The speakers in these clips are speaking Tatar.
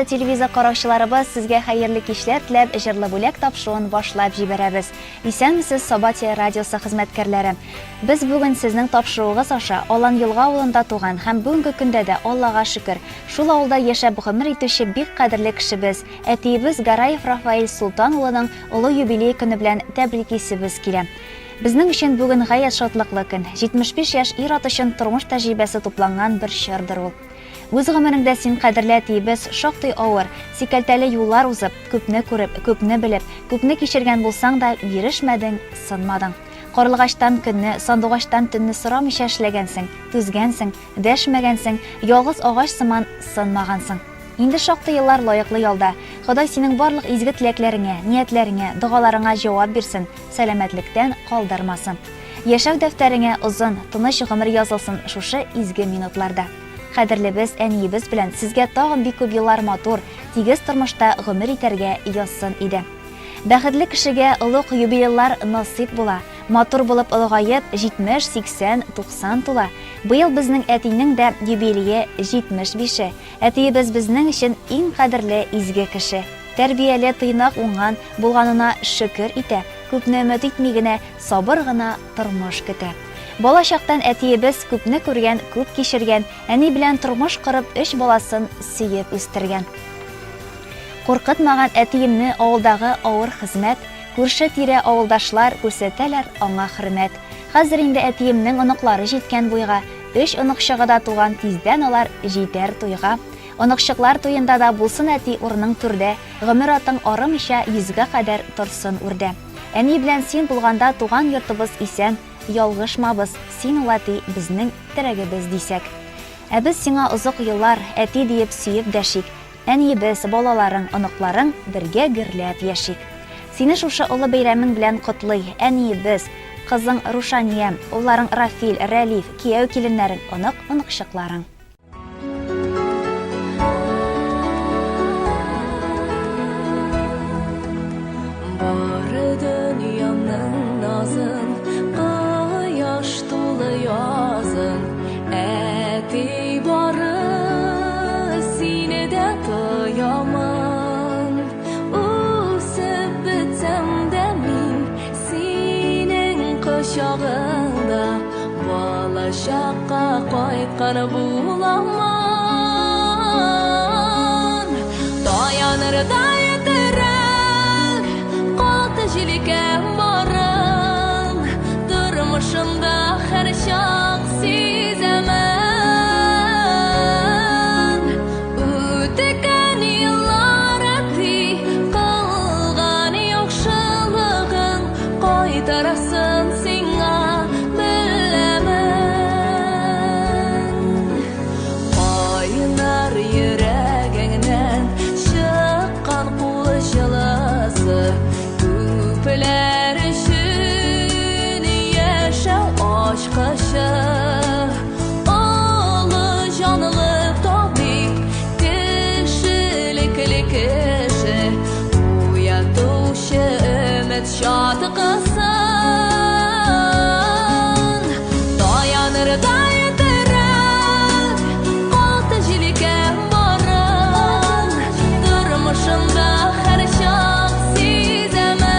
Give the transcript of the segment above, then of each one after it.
Хөрмәтле телевизор караучыларыбыз, сезгә хәерле кичләр теләп, җырлы бүләк тапшыруын башлап җибәрәбез. Исәнмесез, Саба телерадиосы хезмәткәрләре. Без бүген сезнең тапшыруыгыз аша Алан Елга авылында туган һәм бүгенге көндә дә, Аллага шөкер, шул авылда яшәп гомер итүче бик кадерле кешебез, әтиебез Гараев Рафаэль Солтан улының олы юбилей көне белән тәбриклисебез килә. Безнең өчен бүген гаять шатлыклы көн. 75 яшь ир-ат өчен тормыш тәҗрибәсе тупланган бер чордыр ул. Үз гомереңдә син, кадерле әтиебез, шактый авыр, сикәлтәле юллар узып, күпне күреп, күпне белеп, күпне кичергән булсаң да, бирешмәдең, сынмадың. Карлыгачтан көнне, сандугачтан төнне сорамыйча эшләгәнсең, түзгәнсең, дәшмәгәнсең, ялгыз агач сыман сынмагансың. Инде шактый еллар лаеклы ялда. Ходай синең барлык изге теләкләреңә, ниятләреңә, догаларыңа җавап бирсен, сәламәтлектән калдырмасын. Яшәү дәфтәреңә озын, тыныч гомер язылсын шушы изге минутларда. Кадерлебез, әниебез белән сезгә тагын бик күп еллар матур, тигез тормышта гомер итәргә язсын иде. Бәхетле кешегә олуг юбилейлар насыйп була. Матур булып олыгаеп, 70, 80, 90 тула. Быел безнең әтинең дә юбилее 75-е. Әтиебез безнең өчен иң кадерле, изге кеше. Тәрбияле, тыйнак, уңган, булганына шөкер итә. Күпне өмет итми генә, сабыр гына тормыш көтә. Бала чактан әтиебез күпне күргән, күп кичергән, әни белән тормыш корып, өч баласын сөеп үстергән. Куркытмаган әтиемне авылдагы авыр хезмәт, күрше-тирә авылдашлар күрсәтәләр аңа хөрмәт. Хәзер инде әтиемнең оныклары җиткән буйга, өч оныкчыгы да туган, тиздән алар җитәр туйга. Оныкчыклар туенда да булсын әти урының түрдә, гомер атың арымыйча йөзгә кадәр торсын үрдә. Әни белән син булганда туган йортыбыз исән, ялгышмабыз, син ул әти безнең терәгебез дисәк. Ә без сиңа озак еллар әти диеп сөеп дәшик, әниебез, балаларың, оныкларың бергә гөрләп яшик. Сине шушы олы бәйрәмең белән котлый, әниебез, кызың Рушания, улларың Рафил, Рәлиф, кияү-киленнәрең, онык-оныкчыкларың. Бары дөньямның назын, кояш тулы язын, әти бары сине дә тоямын. Үсеп бетсәм дә мин синең кочагыңда балачакка кайткан буламын. Таянырдай терәк, каты җилкәм барын, тормышымда һәрчак сизәмен. Үткән еллар әти, кылган яхшылыгың кайтарасын сиңа беләмен. Кайнар йөрәгеңнән чыккан кул җылысы күпләр өчен яшәү ачкычы. Олы җанлы табиб, кешелекле кеше, уятучы өмет чаткысын. Таянырдай терәк, каты җилкәм барын, тормышымда һәрчак сизәмен.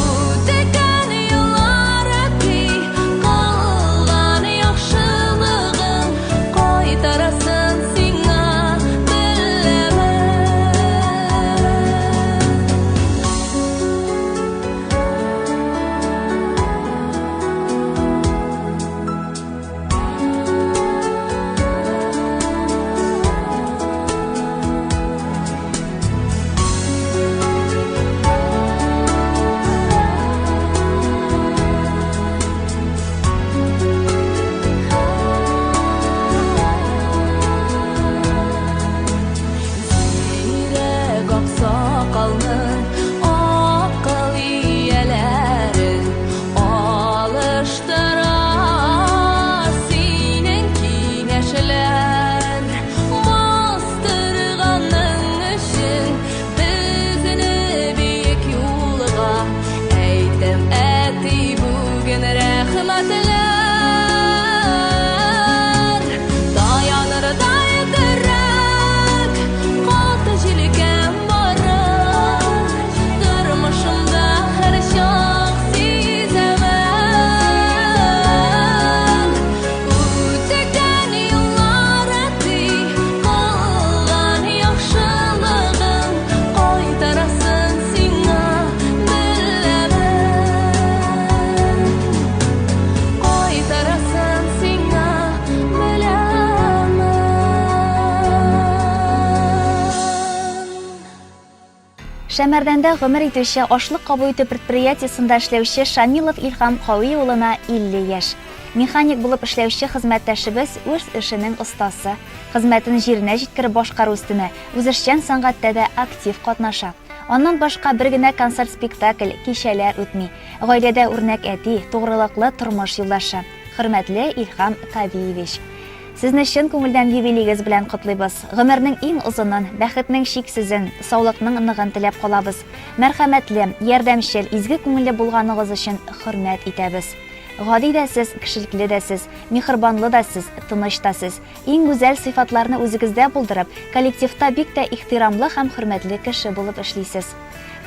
Үткән еллар әти, кылган яхшылыгың кайтарасын сиңа беләмен. Шәмәрдәндә гомер итүче ашлык кабул итү предприятиесендә эшләүче Шамилов Илһам Кави улына 50 яшь. Механик булып эшләүче хезмәттәшебез үз эшенең остасы. Хезмәтен җиренә җиткереп башкару өстенә, үзешчән сәнгатьтә дә актив катнаша. Аннан башка бер генә концерт-спектакль, кичәләр үтми. Гаиләдә үрнәк әти, тугрылыклы тормыш юлдашы. Хөрмәтле Илһам Кавиевич! Сезне чын күңелдән юбилеегез белән котлыйбыз. Гомернең иң озынын, бәхетнең чиксезен, саулыкның ныгын теләп калабыз. Мәрхәмәтле, ярдәмчел, изге күңелле булганыгыз өчен хөрмәт итәбез. Гади дә сез, кешелекле дә сез, миһербанлы да сез, тыныч та сез. Иң гүзәл сыйфатларны үзегездә булдырып, коллективта бик тә ихтирамлы һәм хөрмәтле кеше булып эшлисез.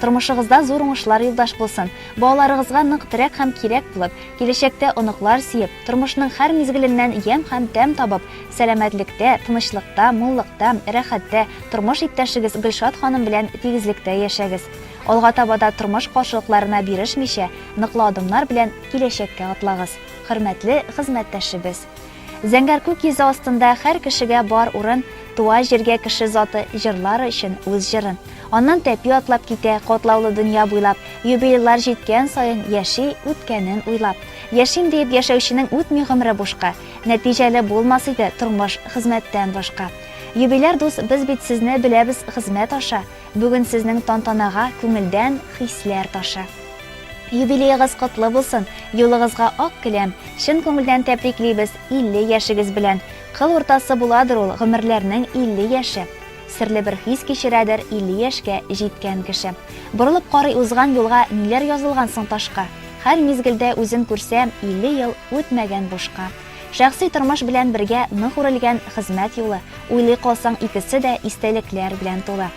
Тормышыгызда зур уңышлар юлдаш булсын, балаларыгызга нык терәк һәм кирәк булып, киләчәктә оныклар сөеп, тормышның һәр мизгеленнән ямь һәм тәм табып, сәламәтлектә, тынычлыкта, муллыкта, рәхәттә, тормыш иптәшегез Гөлшат ханым белән тигезлектә яшәгез. Алга таба да тормыш каршылыкларына бирешмичә, ныклы адымнар белән киләчәккә атлагыз, хөрмәтле хезмәттәшебез! Зәңгәр күк йөзе астында һәр кешегә бар урын, Туа җиргә кеше заты җырлар өчен үз җырын. Аннан тәпи атлап китә катлаулы дөнья буйлап, Юбилейлар җиткән саен яши үткәнен уйлап. Яшим диеп яшәүченең үтми гомере бушка, Нәтиҗәле булмас иде тормыш хезмәттән башка. Юбиляр дус, без бит сезне беләбез хезмәт аша, Бүген сезнең тантанага күңелдән хисләр таша. Юбилеегыз котлы булсын, юлыгызга ак келәм, чын күңелдән тәбриклибез 50 яшегез белән. Кыл уртасы буладыр ул гомерләрнең 50 яше. Серле бер хис кичерәдер 50 яшькә җиткән кеше. Борылып карый узган юлга ниләр язылган соң ташка? Һәр мизгелдә үзен күрсә 50 ел үтмәгән бушка. Шәхси тормыш белән бергә нык үрелгән хезмәт юлы, уйлый калсаң икесе дә истәлекләр белән тулы.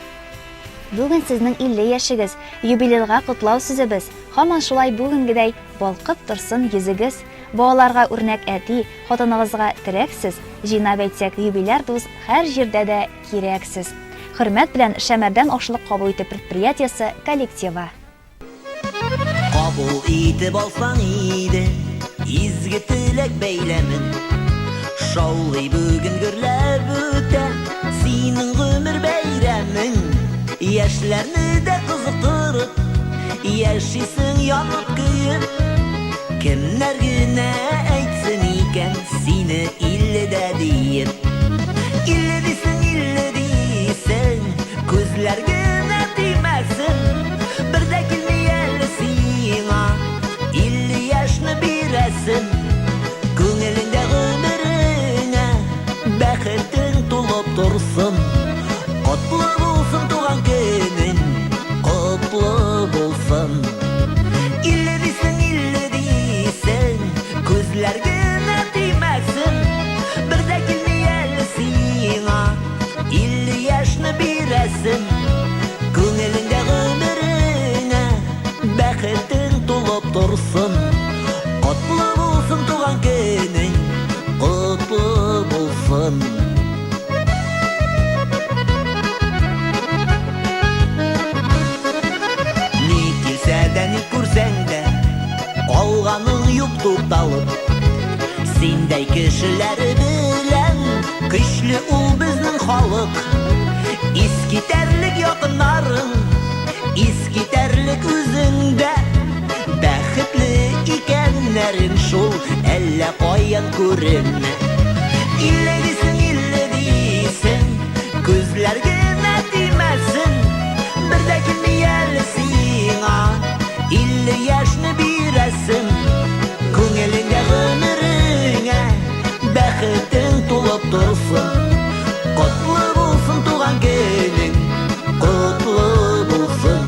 Бүген сезнең 50 яшегез, юбилейга котлау сүзебез, һаман шулай бүгенгедәй балкып торсын йөзегез. Балаларга үрнәк әти, хатыныгызга терәк сез, җыйнап әйтсәк, юбиляр дус һәр җирдә дә кирәк сез. Хөрмәт белән Шәмәрдән ашлык кабул итү предприятиесе коллективы. Кабул итеп алсаң иде Изге теләк бәйләмен. Шаулый бүген гөрләп үтә Синең гомер бәйрәмең. Яшьләрне дә кызыктырып, Яшисең янып көеп. Кемнәр генә әйтсен икән Сине илледә диеп. Илле дисең, илле дисең, Күзләр генә тимәсен. Бер дә килми әле сиңа 50 яшьне бирәсем. Күңелеңдә гомереңә Бәхетең тулып торсын. Котлы булсын туган көнең, Котлы булсын. 50 дисең, 50 дисең, Күзләр генә тимәсен. Бер дә килми әле сиңа 50 яшьне бирәсем. Күңелеңдә гомереңә Бәхетең тулып торсын. Котлы булсын туган көнең, Котлы булсын. Ни килсә дә, ни күрсәң дә, Калганың юк тукталып. Синдәй кешеләр белән Көчле ул безнең халык. Искитәрлек якыннарың, Искитәрлек үзең дә. Бәхетле икәннәрең шул Әллә каян күренә. Илле дисең, илле дисең, Күзләр генә тимәсен. Бер дә килми әле сиңа 50 яшьне бирәсем. Күңелеңдә гомереңә Бәхетең тулып торсын. Котлы булсын туган көнең, Котлы булсын.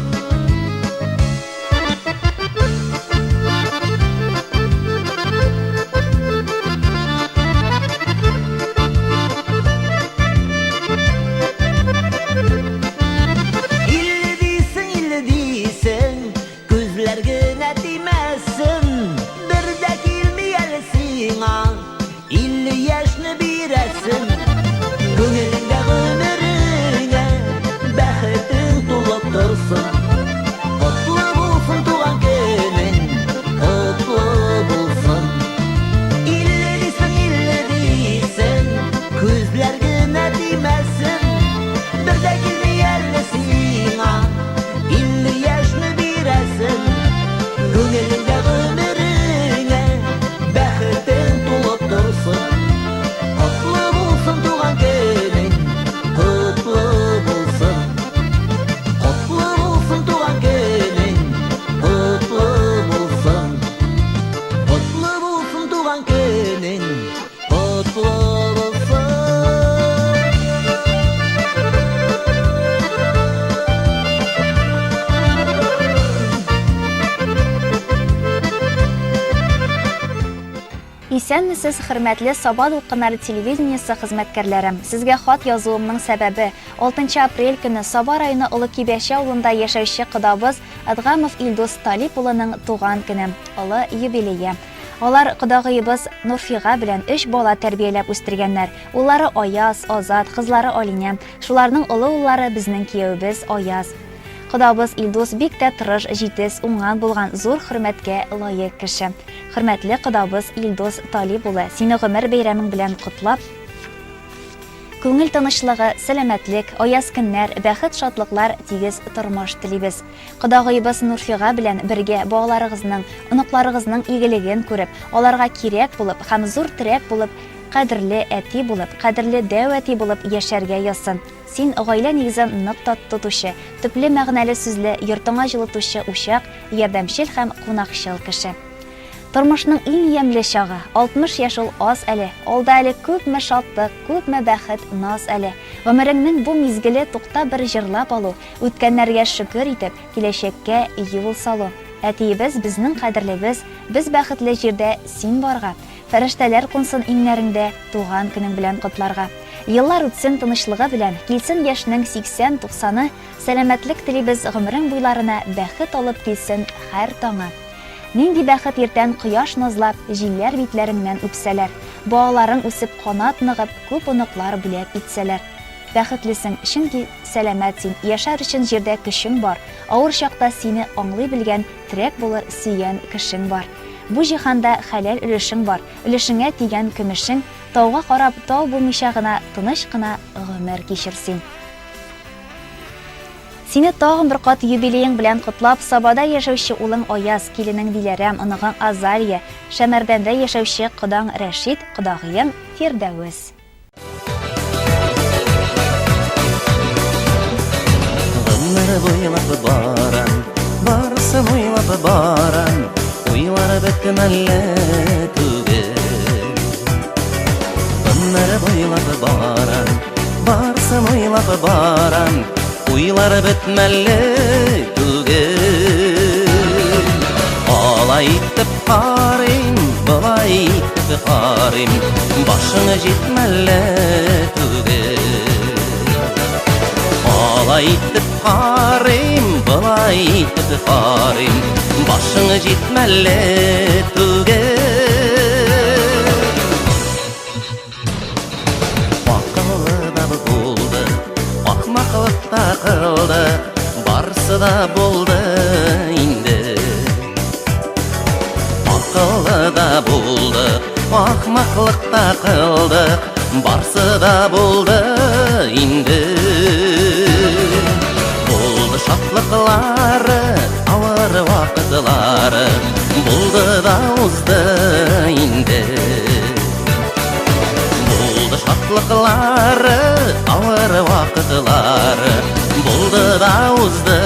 Исәнмесез, хөрмәтле Саба дулкыннары телевидениесе хезмәткәрләре! Сезгә хат язуымның сәбәбе, 6 апрель көне Саба районы Олы Кибәче авылында яшәүче кодабыз Әдгамов Илдус Талип улының туган көне, олы юбилее. Алар кодагыебыз Нурфига белән өч бала тәрбияләп үстергәннәр. Уллары Аяз, Азат, кызлары Алинә. Шуларның олы уллары безнең киявебез Аяз. Кодабыз Илдус бик тә тырыш, җитез, уңган булган, зур хөрмәткә лаек кеше. Хөрмәтле кодабыз Илдус Талип улы, сине гомер бәйрәмең белән котлап, күңел тынычлыгы, сәламәтлек, аяз көннәр, бәхет-шатлыклар, тигез тормыш телибез. Кодагыебыз Нурфига белән бергә балаларыгызның, оныкларыгызның игелеген күреп, аларга кирәк булып һәм зур терәк булып, кадерле әти булып, кадерле дәү әти булып яшәргә язсын. Син, гаилә нигезен нык та тотучы, төпле мәгънәле сүзле, йортыңа җылытучы учак, ярдәмчел һәм кунакчыл кеше. Тормышның иң ямьле чагы, 60 яшь ул аз әле, алда әле күпме шатлык, күпме бәхет, наз әле. Гомереңнең бу мизгеле туктап бер җырлап алу, үткәннәргә шөкер итеп, киләчәккә юл салу. Әтиебез, безнең кадерлебез, без бәхетле җирдә син барга, фәрештәләр кунсын иңнәреңдә, туган көнең белән котларга. Еллар үтсен тынычлыгы белән, килсен яшьнең сиксән-туксаны, сәламәтлек телибез гомерең буйларына бәхет алып килсен һәр таңы. Нинди бәхет иртән кояш назлап, җилләр битләреңнән үпсәләр, балаларың үсеп канат ныгып, күп оныклар бүләк итсәләр. Бәхетлесең, чөнки сәламәт син, яшәр өчен җирдә көчең бар, авыр чакта сине аңлый белгән, терәк булыр сөйгән кешең бар. Бу җиһанда хәләл өлешең бар, өлешеңә тигән көмешең, Тауга карап, тау булмыйча гына, тыныч кына гомер кичер син. Сине тагын бер кат юбилеең белән котлап, Сабада яшәүче улың Аяз, киленең Диләрә, оныгың Азалия, Шәмәрдәндә яшәүче кодаң Рәшит, кодагыең Фирдәвес. Гомер буйлап барам, барсын уйлап барам, уйлар бетмәле түгел. Гомер буйлап барам, барсын уйлап барам, уйлар бетмәле түгел. Алай итеп карыйм, болай итеп карыйм, башың җитмәле түгел. Алай итеп карыйм, болай итеп карыйм, башың җитмәле түгел. Акыллы да булды, ахмаклык та кылды, барсы да булды инде. Акыллы да булды, ахмаклык та кылды, барсы да булды инде. Булды шатлыклары, авыр вакытлары, булды да узды инде. Булды шатлыклары, авыр вакытлары, булды да узды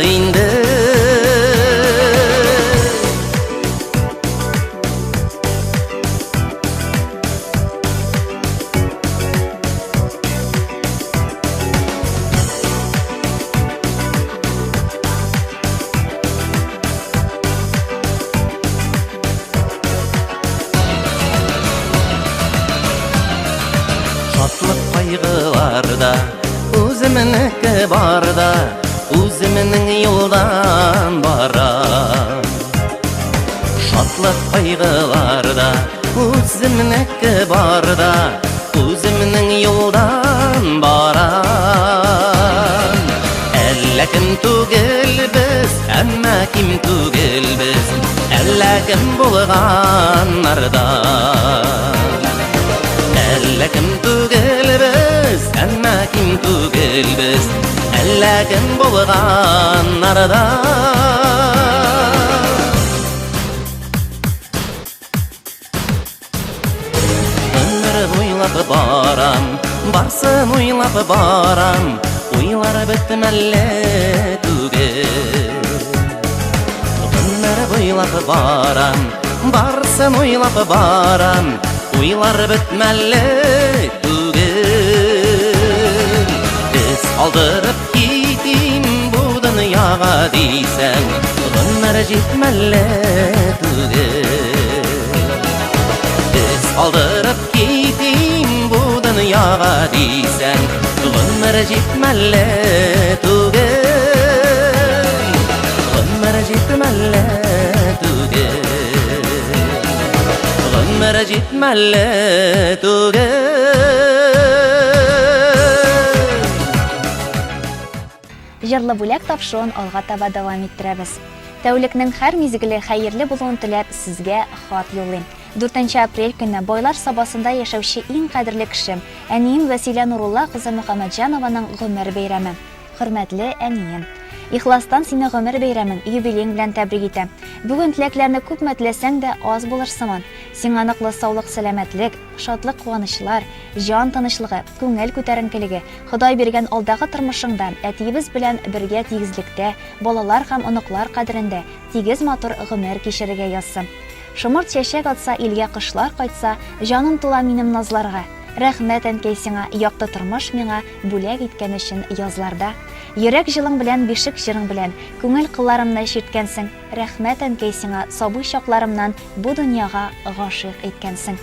инде. Шатлык кайгыларда үземнеке барда, үземнең юлдан барам. Шатлык кайгыларда үземнеке барда, үземнең юлдан барам. Әллә кем түгел без, әмма ким түгел без, әллә кем булганнардан. Әллә кем түгел без, әмма ким түгел без, әллә кем булганнардан. Гомер буйлап барам, барсын уйлап барам, уйлар бетмәле түгел. Гомер буйлап барам, барсын уйлап барам, уйлар бетмәле түгел. Эз калдырып китим бу дөньяга дисәң, гомер җитмәле түгел. Калдырып китим бу дөньяга дисәң, гомер җитмәле түгел. Гомер җитмәле түгел. Гомер җитмәле түгел. Җырлы бүләк тапшыруын алга таба дәвам иттерәбез. Тәүлекнең һәр мизгеле хәерле булуын теләп, сезгә хат юллыйм. 4 апрель көнне Байлар Сабасында яшәүче иң кадерле кешем, әнием Вәсилә Нурулла кызы Мөхәммәтҗанованың гомер бәйрәме. Хөрмәтле әнием! Ихластан сине гомер бәйрәмең, юбилеең белән тәбрик итәм. Бүген теләкләрне күпме теләсәң дә, аз булыр сыман. Сиңа ныклы саулык-сәламәтлек, шатлык-куанычлар, җан тынычлыгы, күңел күтәренкелеге, Ходай биргән алдагы тормышыңда әтиебез белән бергә тигезлектә, балалар һәм оныклар кадерендә тигез матур гомер кичерергә язсын. Шомырт чәчәк атса, илгә кошлар кайтса, җаным тула минем назларга. Рәхмәт, әнкәй, сиңа, якты тормыш миңа бүләк иткән өчен язларда. Йөрәк җылың белән, бишек җырың белән, күңел кылларымны чирткәнсең. Рәхмәт, әнкәй, сиңа, сабый чакларымнан бу дөньяга гашыйк иткәнсең.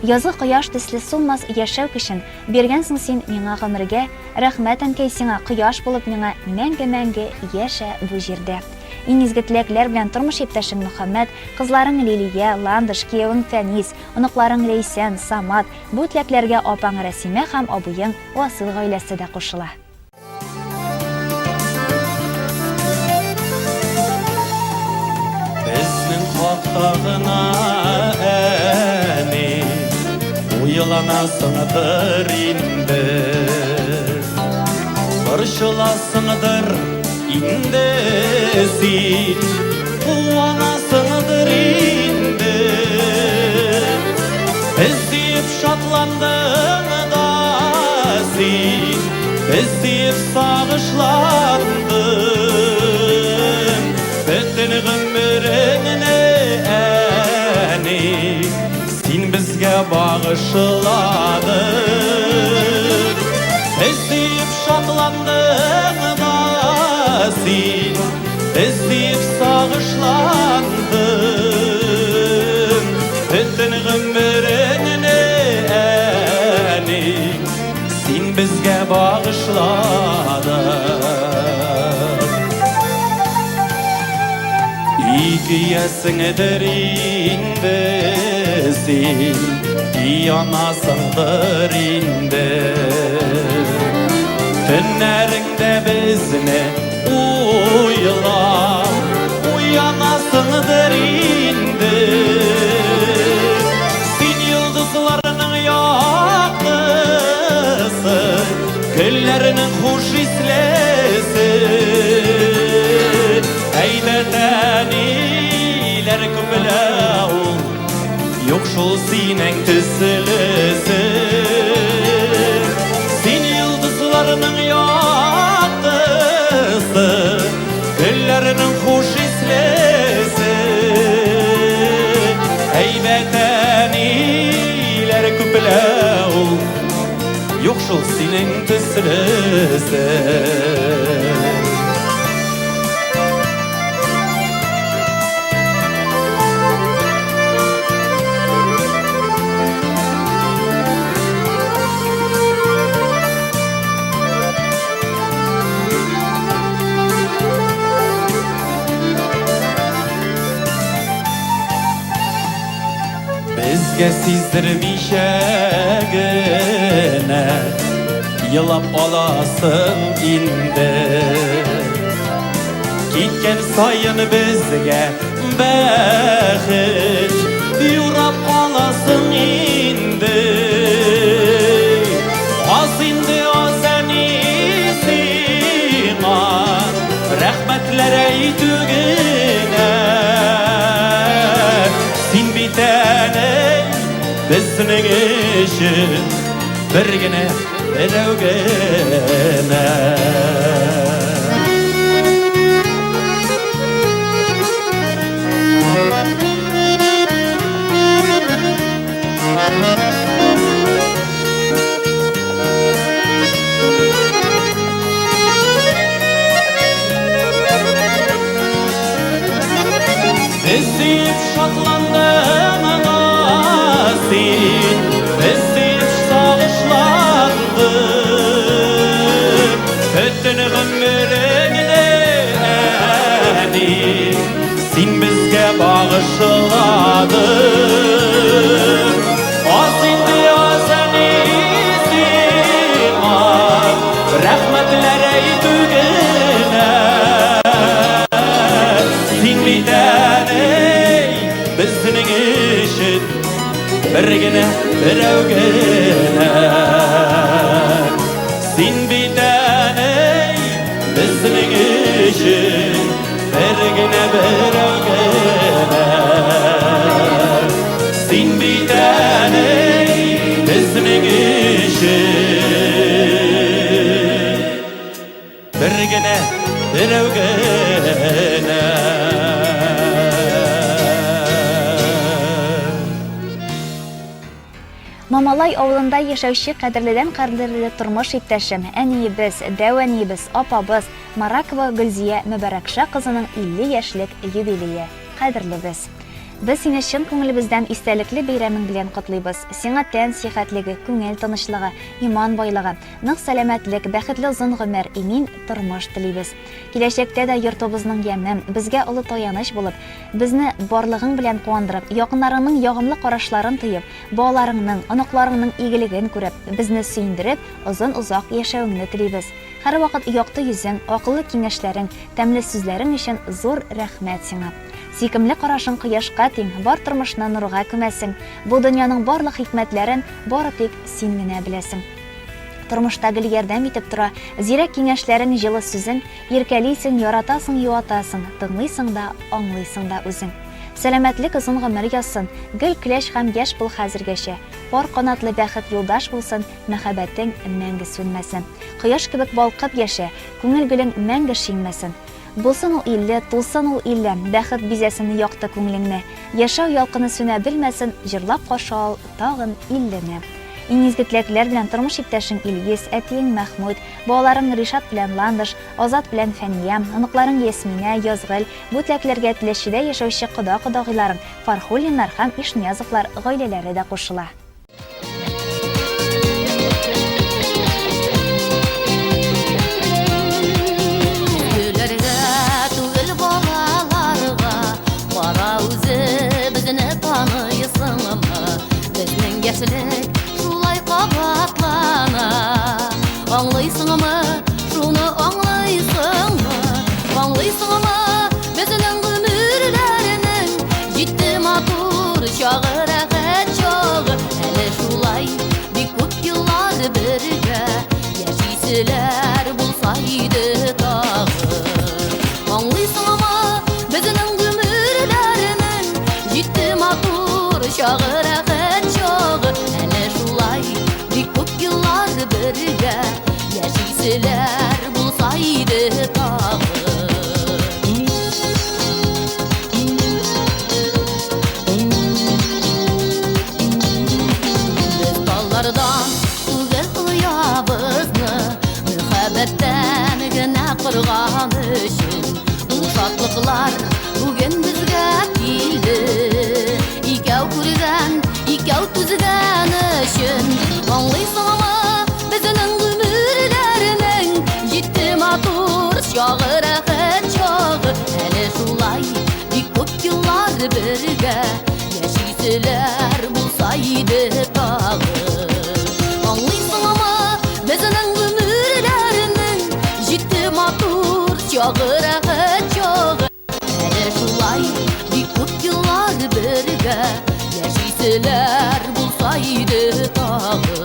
Язгы кояш төсле сулмас яшәү көчен биргәнсең син миңа гомергә. Рәхмәт, әнкәй, сиңа, кояш булып миңа мәңге-мәңге яшә бу җирдә. Иң изге теләкләр белән тормыш иптәшең Мөхәммәт, кызларың Лилия, Ландыш, киявең Фәнис, оныкларың Ләйсән, Самат, бу теләкләргә апаң Рәсимә һәм абыең Васил гаиләсе дә кушыла. Безнең хакта гына әни Уйланасыңдыр инде Борчыласыңдыр инде син Куанасыңдыр инде Без диеп шатландың да син Без диеп сагышландың Бөтен гомереңне әни Син безгә багышладың Без диеп шатландың да син Без диеп сагышландың Бөтен гомереңне әни Син безгә багышладың Ике ясеңдер инде син Янасыңдыр инде Төннәреңдә безне уйлап Уянасыңдыр инде Син йолдызларның яктысы Гөлләрнең хуш ислесе Әйбәт әниләр күплә ул Юк шул синең төслесе Син йолдызларның яктысы Гөлләрнең хуш ислесе Әйбәт әниләр күплә ул Юк шул синең төслесе Безгә сиздермичә генә Елап аласың инде Киткән саен безгә бәхет Юрап каласың инде Аз инде аз әни сиңа Рәхмәтләр әйтү генә Син бит әни безнең өчен Бер генә берәү генә Без диеп шатландың да син. әни, син безгә багышладың. Аз инде аз, әни, сиңа рәхмәтләр әйтү генә. Син бит, әни, безнең өчен бер генә, берәү генә. Син бит, әни, безнең өчен бер генә, берәү генә. Син бит, әни, безнең өчен бер генә, берәү генә. Мамалай авылында яшәүче кадерледән кадерле тормыш иптәшем, әниебез, дәү әниебез, апабыз Маракова Гөлзия Мөбарәкша кызының 50 яшьлек юбилее. Кадерлебез! Без сине чын күңелебездән истәлекле бәйрәмең белән котлыйбыз. Сиңа тән сихәтлеге, күңел тынычлыгы, иман байлыгы, нык сәламәтлек, бәхетле озын гомер, имин тормыш телибез. Киләчәктә дә йортыбызның яме, безгә олы таяныч булып, безне барлыгың белән куандырып, якыннарыңның ягымлы карашларын тоеп, балаларыңның, оныкларыңның игелеген күреп, безне сөендереп, озын-озак яшәвеңне телибез. Һәрвакыт якты йөзең, акыллы киңәшләрең, тәмле сүзләрең өчен зур рәхмәт сиңа. Сөйкемле карашың кояшка тиң, бар тормышны нурга күмәсең. Бу дөньяның барлык хикмәтләрен бары тик син генә беләсең. Тормышта гел ярдәм итеп тора, зирәк киңәшләрең, җылы сүзең, иркәлисең, яратасың, юатасың, тыңлыйсың да, аңлыйсың да үзең. Сәламәтлек, озын гомер язсын, гел көләч һәм яшь бул хәзергәчә. Пар канатлы бәхет юлдаш булсын, мәхәббәтең мәңге сүнмәсен. Кояш кебек балкып яшә, күңел гөлең мәңге шиңмәсен. Булсын ул 50, тулсын ул 50, бәхет бизәсен якты күңелеңне. Яшәү ялкыны сүнә белмәсен, җырлап каршы ал тагын 50-не. Иң изге теләкләр белән тормыш иптәшең Илгиз, әтиең Мәхмүт, балаларың Ришат белән Ландыш, Азат белән Фәния, оныкларың Ясминә, Язгөл, бу теләкләргә Теләчедә яшәүче кода-кодагыйларың Фархуллиннар һәм Ишниязовлар гаиләләре дә кушыла. Көләргә түгел балаларга, кара үзебезне таныйсыңмы? Безнең яшьлек шулай кабатлана. Аңлыйсыңмы, шуны аңлыйсыңмы? Аңлыйсыңмы, безнең гомерләрнең җитте матур чагы, рәхәт чагы. Әле шулай бик күп еллар бергә яшиселәр булса иде тагы. Аңлыйсыңмы, безнең гомерләрнең җитте матур чагы, рәхәт чагы. Әле шулай бик күп еллар бергә яшиселәр булса иде тагы. Без таллардан түгел оябызны мәхәббәттән генә корган өчен бу шатлыклар бүген безгә килде. Икәү күргән, икәү түзгән өчен. Аңлыйсыңмы, безнең гомерләрнең җитте матур чагы, рәхәт чагы. Әле шулай бик күп еллар бергә яшиселәр булса иде тагы. Аңлыйсыңмы, безнең гомерләрнең җитте матур чагы, рәхәт чагы. Әле шулай бик күп еллар бергә яшиселәр булса иде тагы.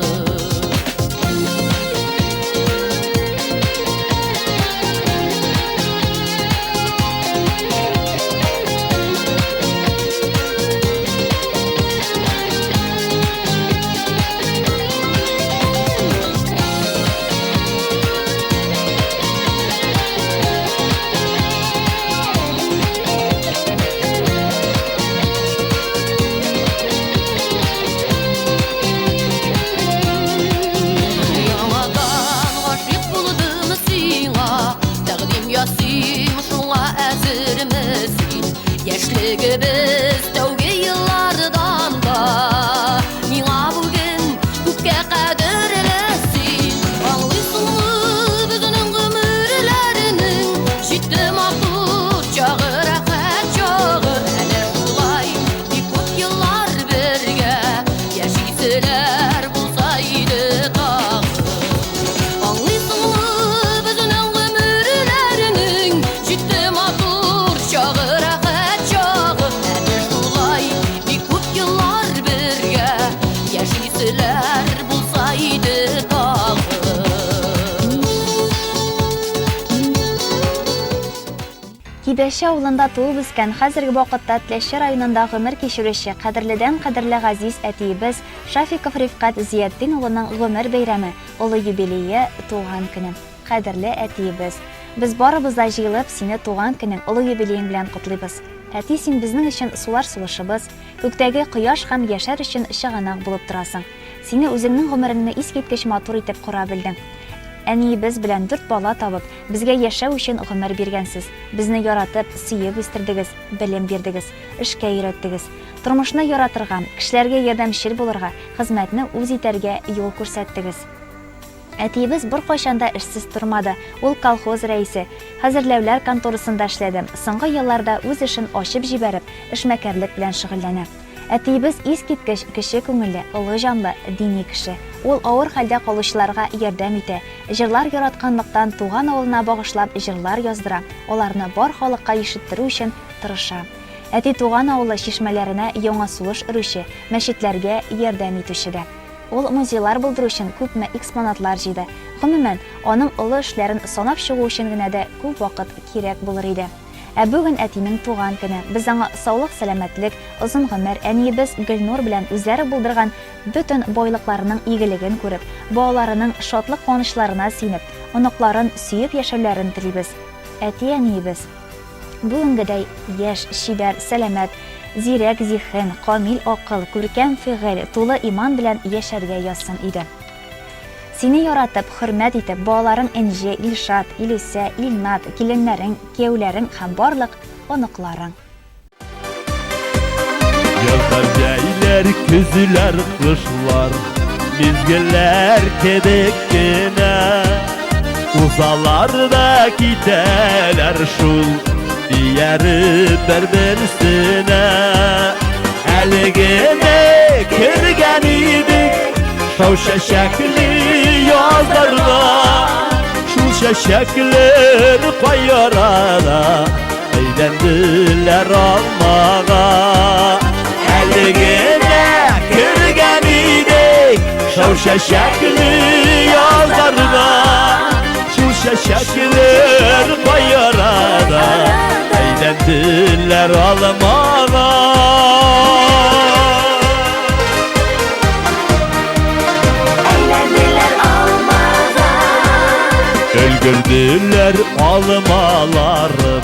Яңадан гашыйк булдым сиңа, тәкъдим ясыйм, шуңа әзерме син? Яшьлегебез тәүге еллардан да миңа бүген күпкә кадерле син. Аңлыйсыңмы, безнең гомерләрнең җитте матур чагы, Кибәче авылында туып үскән, хәзерге вакытта Тләче районында гомер кичерүче кадерледән кадерле газиз әтиебез Шафиков Рифкать Зиятдин улының гомер бәйрәме, олы юбилее, туган көне. Кадерле әтиебез! Без барыбыз да җыелып, сине туган көнең, олы юбилеең белән котлыйбыз. Әти, син безнең өчен сулар сулышыбыз, күктәге кояш һәм яшәр өчен чыганак булып торасың. Сине үзеңнең гомереңне искиткеч матур итеп кора белдең. Әниебез белән дүрт бала табып, безгә яшәү өчен гомер биргәнсез. Безне яратып, сөеп үстердегез, белем бирдегез, эшкә өйрәттегез. Тормышны яратырга, кешеләргә ярдәмчел булырга, хезмәтне үз итәргә юл күрсәттегез. Әтиебез беркайчан да эшсез тормады, ул колхоз рәисе, хәзерләүләр конторасында эшләде, соңгы елларда үз эшен ачып җибәреп, эшмәкәрлек белән шөгыльләнә. Әтиебез искиткеч кече күңелле, олы җанлы, дини кеше. Ул авыр хәлдә калучыларга ярдәм итә, җырлар яратканлыктан туган авылына багышлап җырлар яздыра, аларны бар халыкка ишеттерү өчен тырыша. Әти туган авылы чишмәләренә яңа сулыш өрүче, мәчетләргә ярдәм итүче дә. Ул музейлар булдыру өчен күпме экспонатлар җыйды. Гомумән, аның олы эшләрен санап чыгу өчен генә дә күп вакыт кирәк булыр иде. Ә бүген әтинең туган көне. Без аңа саулык-сәламәтлек, озын гомер, әниебез Гөлнур белән үзләре булдырган бөтен байлыкларының игелеген күреп, балаларының шатлык-куанычларына сөенеп, оныкларын сөеп яшәүләрен телибез. Әти-әниебез! Бүгенгедәй яшь, чибәр, сәламәт, зирәк зиһен, камил акыл, күркәм фигыль, тулы иман белән яшәргә язсын иде. Сине яратып, хөрмәт итеп, балаларың Энҗе, Илшат, Илүсә, Илнат, киленнәрең, кияүләрең һәм барлык оныкларың. Язлар, җәйләр, көзләр, кышлар Мизгелләр кебек кенә Узалар да китәләр шул Ияреп бер-берсенә Әле генә кергән идек Шау чәчәкле язларга Шул чәчәкләр кай арада Әйләнделәр алмага Әле генә кергән идек Шау чәчәкле язларга Шул чәчәкләр кай арада Әйләнделәр алмага Әйләнделәр алмага. Өлгерделәр алмаларым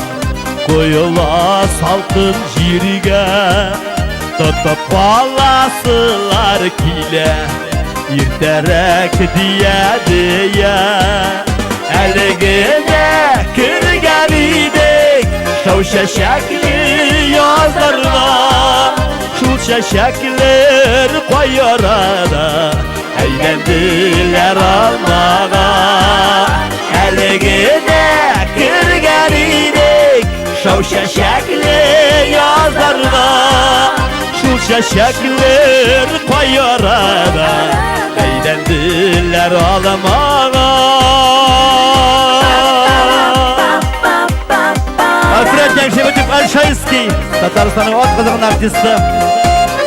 Коела салкын җиргә Тотып каласылар килә Иртәрәк дия-дия Әле генә кергән идек Шау чәчәкле язларга Шул чәчәкләр кай арада Әйләнделәр алмага Әле генә кергән идек Шау чәчәкле язларга Шул чәчәкләр кай арада Әйләнделәр алмага Альфред Яңшибетов Альшайский, Татарстанның ат казанган артисты,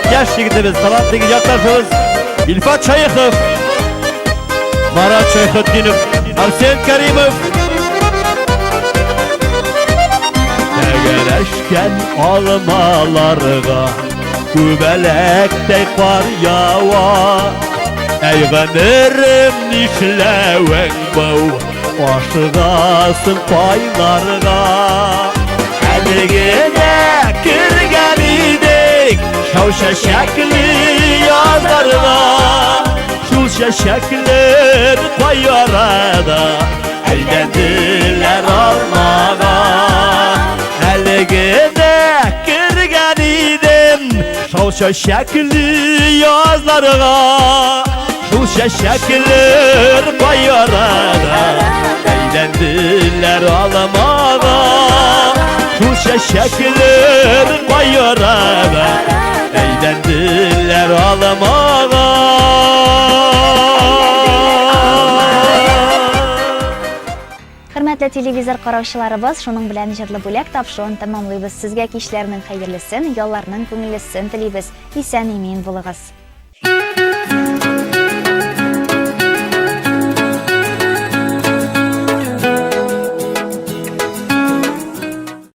яшь егетебез, талантлы якташыбыз Илфат Шәехов, Марат Шәйхетдинов, Арсен Каримов. Тәгәрәшкән алмаларга күбәләктәй кар ява. Әй гомерем нишләвең бу? Ашыгасың кайларга. Әле генә кергән идек Шау чәчәкле язларга. Шул чәчәкләр кай арада Әйләнделәр алмага. Әле генә кергән идем Шау чәчәкле язларга. Шул чәчәкләр кай арада Әйләнделәр алмага. Шул чәчәкләр кай арада Әйләнделәр алмага. Хөрмәтле телевизор караучыларыбыз, шуның белән җырлы бүләк тапшыруын тәмамлыйбыз. Сезгә кичләрнең хәерлесен, ялларның күңеллесен телибез. Исән-имин булыгыз.